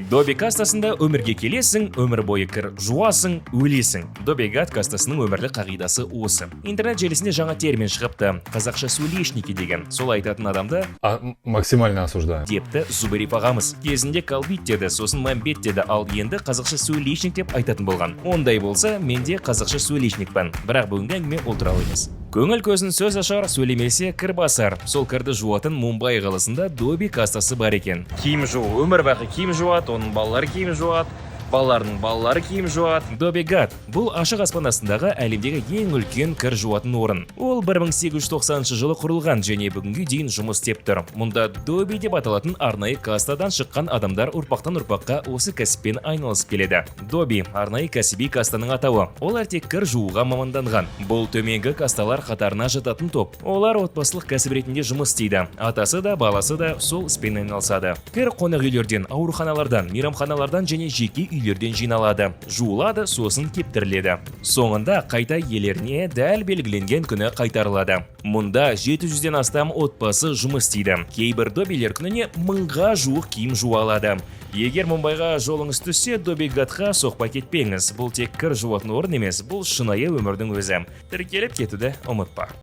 Доби кастасында өмірге келесің, өмір бойы кір жуасың, өлесің. Доби Гат кастасының өмірлік қағидасы осы. Интернет желісінде жаңа термин шығыпты: «Қазақша сөйлешники» деген. Сол айтатын адамды Максимально осуждаем. депті Зубарев ағамыз. Кезінде калбит деді, сосын мәмбет деді, ал енді «қазақша сөйлешник» деп айтатын болған. Ондай болса, мен де қазақша сөйлешникпін. Бірақ бүгінгі әңгіме ол туралы емес. Көңіл көзін сөз ашар, сөйлемесе, кір басар. Сол кірді жуатын Мумбай қаласында доби кастасы бар екен. Киім жуу, өмір бақи киім жуады, оның балалары киім жуады, балаларының балалары киім жуады. Доби Гат – бұл ашық аспан астындағы әлемдегі ең үлкен кір жуатын орын. Ол 1890 жылы құрылған және бүгінге дейін жұмыс істеп тұр. Мұнда доби деп аталатын арнайы кастадан шыққан адамдар ұрпақтан ұрпаққа осы кәсіппен айналысып келеді. Доби – арнайы кәсіби кастаның атауы. Олар тек кір жууға маманданған. Бұл төменгі касталар қатарына жататын топ. Олар отбасылық кәсіп ретінде жұмыс істейді. Атасы да, баласы да сол іспен айналысады. Кір қонақ үйлерден, ауруханалардан, мейрамханалардан және жеке үйлерден жиналады, жуылады, сосын кептіріледі. Соңында қайта иелеріне дәл белгіленген күні қайтарылады. Мұнда 700-ден астам отбасы жұмыс істейді. Кейбір добилер күніне 1000-ға жуық киім жуа алады. Егер Мумбайға жолыңыз түссе, Доби Гатқа соқпай кетпеңіз. Бұл тек кір жуатын орын емес, бұл шынайы өмірдің өзі. Тіркеліп кетуді ұмытпа.